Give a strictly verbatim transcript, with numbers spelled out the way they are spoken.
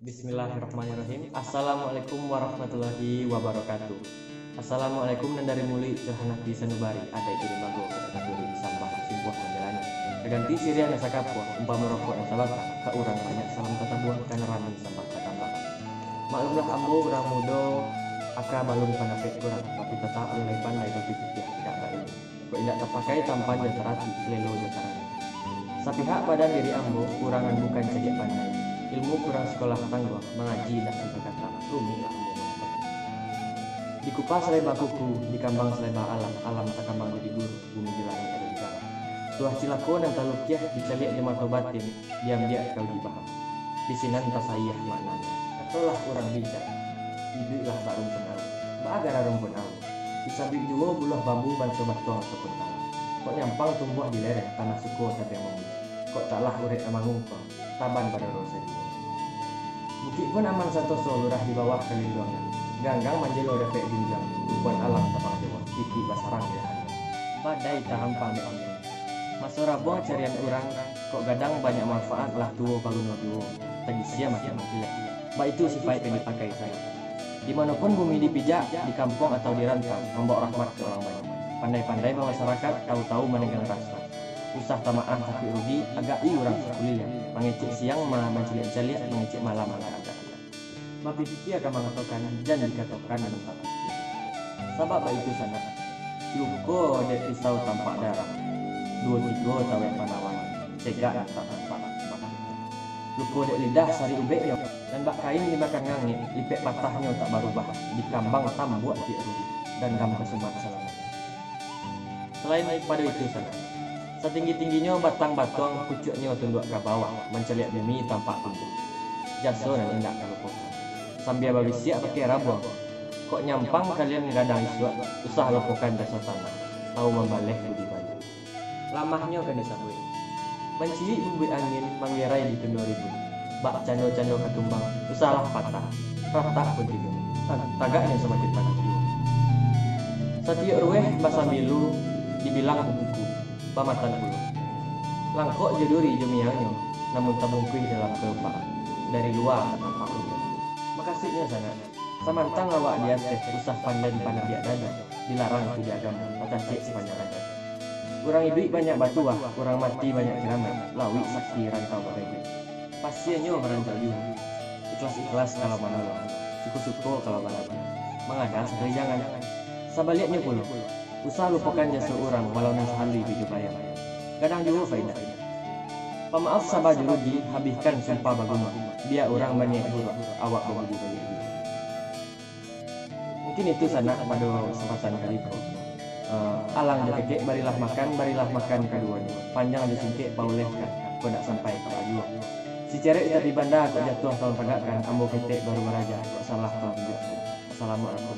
Bismillahirrahmanirrahim. Assalamualaikum warahmatullahi wabarakatuh. Assalamualaikum nan dari muluik Curahan Ati Sanubari, adaik di limbago, kota kanduri, sambah di simpuah manjalani. Taganti siriah nan sakapuah, umpamo rokok nan tabaka, ka urang banyak salam tatabuah, ka nan rami sambah takambah. Maklumlah ambo urang mudo, aka balun pandapek kurang, tapi tatap lai pandai bapikir, indak bailmu. Kok indak tapakai tampan jo tarati, lelo jo tarani. Sapihak padan diri ambo, kurang nan bukan cadiak pandai. Ilmu kurang sikolah tangguang, mangaji indak sampai katak, rumiklah ambo mangatokan. Dikupas saleba kuku, dikambang saleba alam, alam takambang jadi guru, bumi jo langik ado di dalam. Tuah cilako nan talukiah, dicaliak jo mato batin, diambiak ka uji paham. Di sinan tasaiah maknanyo. Katolah urang bijak, iduiklah bak rumpun awu. Baa gara rumpun awu? Disabuik juo buluah bambu banso batuang ataupun talang. Kok nyampang tumbuah di lereng, tanah suko tabiang mambuih. Kok talah urek nan mangungkuang, taban pado roh sadinyo. Bukik pun aman santoso, lurah di bawah kalinduangan. Ganggang manjelo dapek junjuang, tumpuan alam tapang jauah, titiak basarang di dahan. Badai tahampang dek angin. Maso rabuang carian urang, kok gadang banyak manfaat, lah tuo baguno juo, tagisia makin mangkilek. Baitu sipaik nan dipakai sayo. Di mano pun bumi dipijak, di kampuang atau di rantau, mambaok rahmat ka urang banyak. Pandai-pandai bamasarakat, tahu-tahu maninggang rasuah. Usah tamaah takuik rugi, agak-i urang sakuliliang. Mangecek siang ma-, mancaliak-caliak, mangecek malam agak-agak. Bapikia ka mangatokan, jan dikatokan nan tapikia. Sabab baitu sanak, luko dek pisau tampak darah, duo tigo tawek panawan, cegak nan tak tampak. Luko dek lidah sarik ubeknyo, nan bak kain dimakan ngangek, lipek patahnyo tak barubah, dikambang tambuak tiok rugi, dandam ka suman salamonyo. Salain pado itu sanak, satinggi-tingginyo batang batuang, pucuaknyo tunduak ka bawah, mancaliak bumi tampak tumbuah. Jaso nan indak talupokan. Sambia babisiak pakai rabuang, kok nyampang kalian gadang isuak, usah lupokan jaso tanah, tahu mambaleh budi bayu. Lamahnyo kan disabuik. Mancilih bubuik angin, manggerai di tundo ribun. Bak cando-cando katumbang, usahlah patah, ratak pun tigo. Ta-, tagaknyo samakin tagak juo. Satiok rueh basamilu, dibilang bubuku, bamatan pulo. Langkok jo duri jo miangnyo, namun tabungkuih dalam kelopak, dari lua ka tampak ruko. Makasuiknyo sanak, samantang awak di ateh, usah pandai dipanabiak dado, dilarang tu di agamo, batacek sapanjang ado. Urang iduik banyak batuah, urang mati banyak kiramaik, lauik sakti rantau bagagik. Pasianyo marancak juo, ikhlas-ikhlas kalau manolong, suko-suko kalau balabiah, mangada sakali jangan. Sabaliaknyo pulo, usah lupokan jaso urang walau nan sahalui pijo bayang, gadang juo faidah. Pamaaf saba jo rugi, habihkan sumpah baguno, bia urang baniaik buruak, awak babudi baiak juo. Mungkin itu sanak pado kasempatan kali ko. Eh, alang jo kekek barilah makan, barilah makan kaduonyo. Panjang jo singkek paulehkan, kok ndak sampai ka pajuo. Si cerek di tapi banda, kok jatuah tolong tagakkan, ambo ketek baru baraja, kok salah tolong tunjuakkan. Assalamualaikum.